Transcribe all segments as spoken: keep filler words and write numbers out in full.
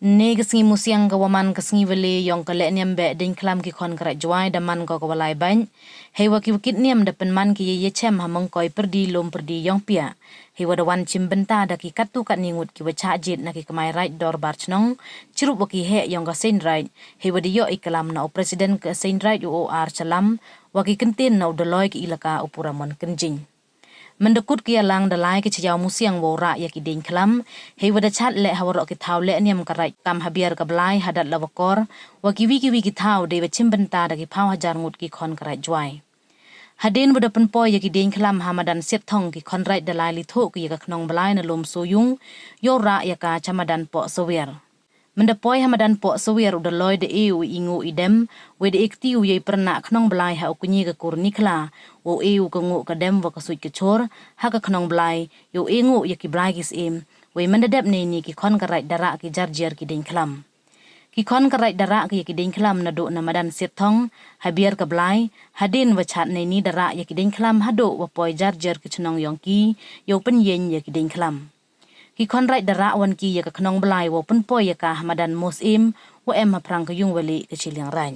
Ynne ka sngi Musiang ka wa man ka sngi wale yong ka lehniam beh dieñkhlam ki khon ka Raij Jwai da man ko ka wa lai bait. Heiwa ki wa kit niam da pynman ki ya i yachem ha Mongkoi Pyrdi, Lum Pyrdi, Iongpiah. Heiwa da wan chimbynta da ki katto katni ngut ki wa chah jied na ki kmai raij dorbar chnong, chirup wa ki heh yong ka Seiñraij. Heiwa da yoh i klam na u President ka Seiñraij u O R Chalam, wa ki kyntien na u Dolloi ka Elaka u Puramon Kynjing. Mynda kut ki yalang da lai ki chayaw Musiang wow rah ya ki dieñkhlam, heiwa da chad leh ha waroh ki thaw lehniam ka raij kam ha Biar ka Blai, Hadat Lawakor, wa kiwi kiwi ki thaw deiwa chimbynta da ki phaw hajar ngut ki khon ka Raij Jwai. Hadien wa da pynpoi ya ki dieñkhlam ha madan Siatthong, ki khon raij da lai lithoh ki ya ka Khnong Blai na Lum Soyung, yow rah ya ka cha madan Pohsawiar. Mynda poi ha madan Pohsawiar u Dolloi da e u i nguh i dem, wei da e kti u ya i pyrnah Khnong Blai ha u kñi ka kur Nikhla, wow e u ka nguh ka dem wa ka suit ka chor ha ka Khnong Blai, yow e nguh ya ki blai ki syiem. Wei mynda dep neini ki khon ka raij da rah ki jar jiar ki dieñkhlam. Ki khon ka raij da rah ki ya ki dieñkhlam nadooh na madan Siatthong, ha Biar ka Blai. Hadien wa chad neini da rah ya ki dieñkhlam hadooh wa poi jar jiar ki chnong yong ki, yow pynyieñ ya ki dieñkhlam. Ki khon raij da rah wan ki ya ka Khnong Blai wow pynpoi ya ka ha madan Mosyiem wa em ha phrang ka yung walieh ka Chilliangraij.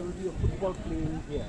Will be a football playing here.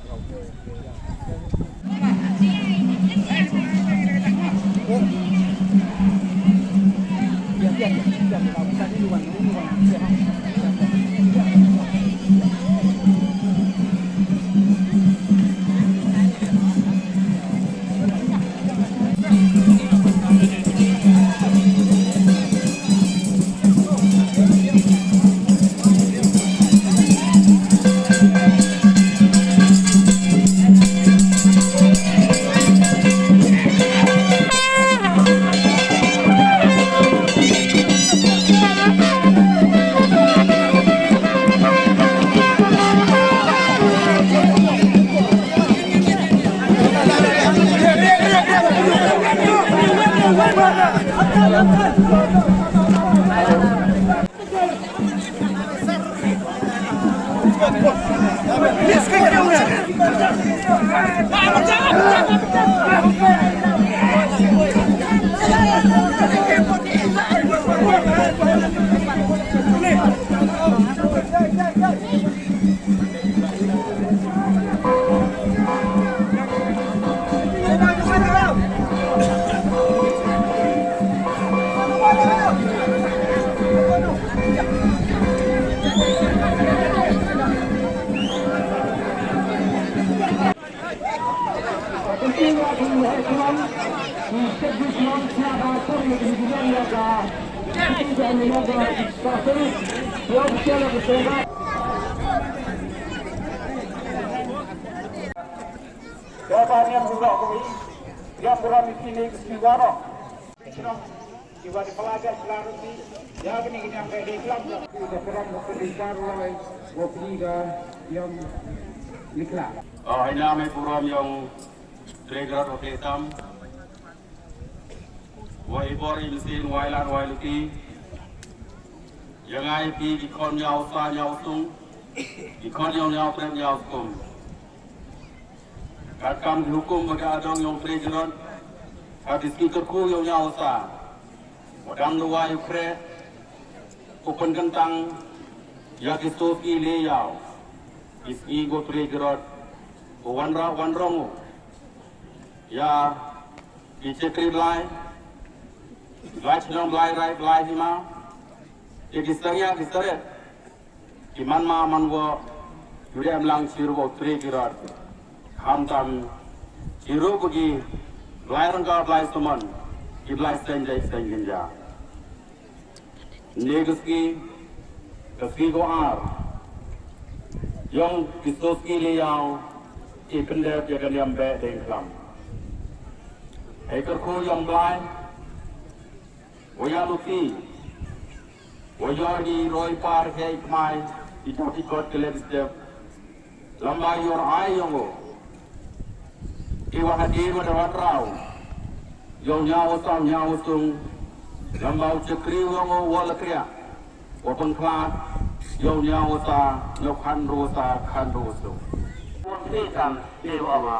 O, i naam i burom yong Tregarot wa Khlietam. Wa i bor i mynsiem, wa i lad wa i luti. Ya nga i phi ki khon Ñiaw Sa Ñiaw Stung, ki khon yong Ñiaw Prem Ñiaw Stung. Katkam ki hukum wa ka adong yong Tregarot, ka ki sngi kyrkhu yong Ñiaw Sa, wa dang da wai u khreh, u pynkyntang ya ki soo ki le yaw, ki sngi ko Tregarot, u wanrah wanrong u ya ki chakri Blai, Blai chnong, Blai rai, Blai hima, ya ki sariat ki sariat, ki man ma man wo, yu dei em lang chirup u Tregarot. Khamtam chirup ki Blai Rangkaw, Blai Samon, ki Blai Seng Dei Seng Kynja. Ynne ka sngi, ka sngi ko ar yong ki soo ki le yaw, i pyndep ya ka niam Behdeiñkhlam. Hei kyrkhu yong Blai, wa ya luti, wa ya ki roi par khei kmai, i toh i kot ki lem step. Lamba yor ai yong u, i wa hadien wa da wanrah u yong Ñiaw Sa Ñiaw Stung. Lamba u chakri yong u wa la kriah, wa pynkhlad yong Ñiaw Sa, Ñiaw Khan Ru Sa, Khan Ru Stung. Wang te tang te wa ma.